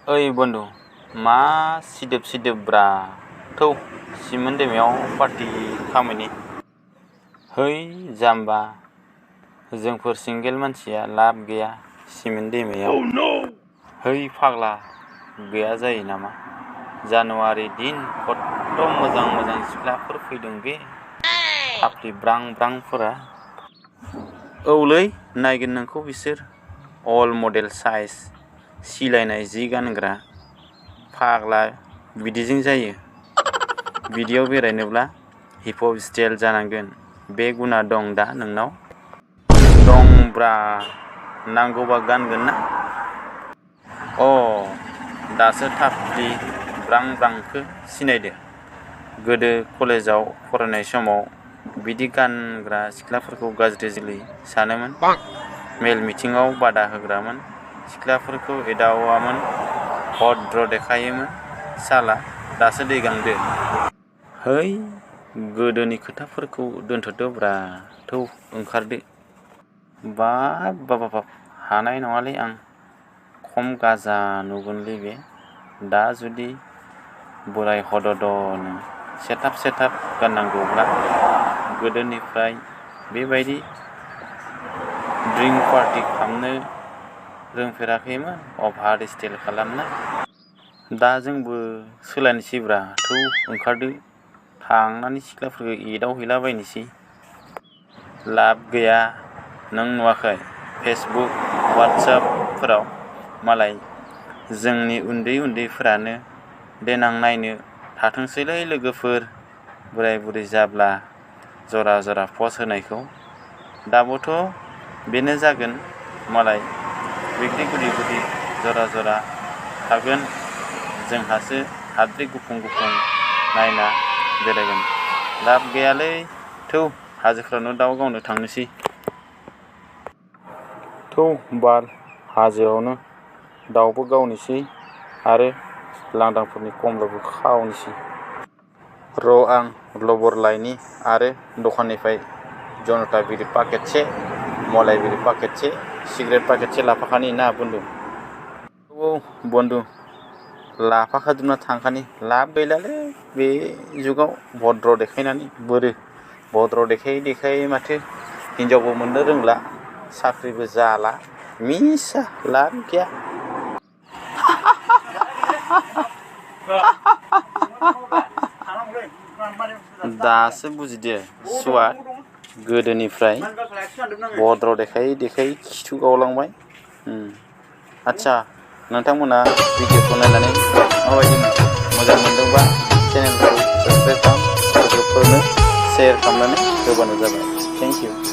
ओइ बन्दु मा सिदोब सिदोबब्रा थौ सिमोन दैमायाव पार्टि खामानि। है जाम्बा जोंफोर सिंगेल मानसिया लाब गैया सिमेन्ट दैमायाव। है फाग्ला गैया जायो नामा? जानुवारि दिन खत्त' मोजां मोजां सिख्लाफोर फैदों बे थाफ्लि ब्रां ब्रांफोरा। औलै नायगोन नोंखौ बिसोर अल मडेल साइज सिलायनाय जि गानग्रा। फाग्ला बिदिजों जायो। बिदियाव बेरायनोब्ला हिप हप स्टाइल जानांगोन। बे गुना दं दा नोंनाव? दंब्रा नांगौबा गानगोन ना? अ दासो थाफ्लि ब्रां ब्रांखो सिनायदो? गोदो कलेजाव फरायनाय समाव बिदि गानग्रा सिख्लाफोरखौ गाज्रि जोलै सानोमोन। मेल मिथिङाव बादा होग्रामोन। सिख्लाफोरखौ एदावामोन, भद्र देखायोमोन। साला दासो दै गांदो। है गोदोनि खोथाफोरखौ दोनथ'दोब्रा थौ ओंखारदो। बाब हानाय नङालै आं। खम गाजा नुगोनलै बे। दा जुदि बोराय हद'दनो सेथाब सेथाब गाननांगौब्ला गोदोनिफ्राय बेबायदि ड्रिंक पार्टि खालामनो रोंफेराखैमोन अभार स्टाइल खालामना। दा जोंबो सोलायनोसैब्रा थौ ओंखारदो। थांनानै सिख्लाफोरखौ एदावहैलाबायनोसै। लाब गैया नों नुवाखै फेसबुक वाट्सएपफोराव मालाय जोंनि उन्दै उन्दैफोरानो देनां नायनो थाथोंसैलै लोगोफोर बोराय बुरै जाब्ला जरा जरा पस्ट होनायखौ। दाबोथ' बेनो जागोन मालाय बैग्रि गुदि गुदि जरा जरा थागोन। जोंहासो हाद्रि गुफुं गुफुं नायना बेरायगोन। लाब गैयालै थौ हाजोफ्रावनो दाउ गावनो थांनोसै। थौ बाल हाजोआवनो दाउबो गावनोसै आरो लांदांफोरनि कमलाबो खावनोसै। र' आं लबर लायनि आरो दखाननिफ्राय जनता बिरि पाकेटसे, मलाय बिरि पाकेटसे, सिगारेट पाकेटसे लाफाखानि ना बन्दु? औ बन्दु लाफाखाजोबना थांखानि। लाब गैलालै बे जुगाव भद्र देखायनानै बोरो। भद्र देखायै देखायै माथो हिनजावबो मोननो रोंला, साख्रिबो जाला। मिसा लाब गैया। दासो बुजिदो सुवाद गोदोनिफ्राय भद्र देखायै देखायै खिथु गावलांबाय। आदसा नोंथांमोना भिडिअखौ नायनानै माबायदि मोनखो? मोजां मोनदोंबा चेनेलखौ साबस्क्राइब खालाम, लोगोफोरनो शेयार खालामनानै होबानो जाबाय। Thank you.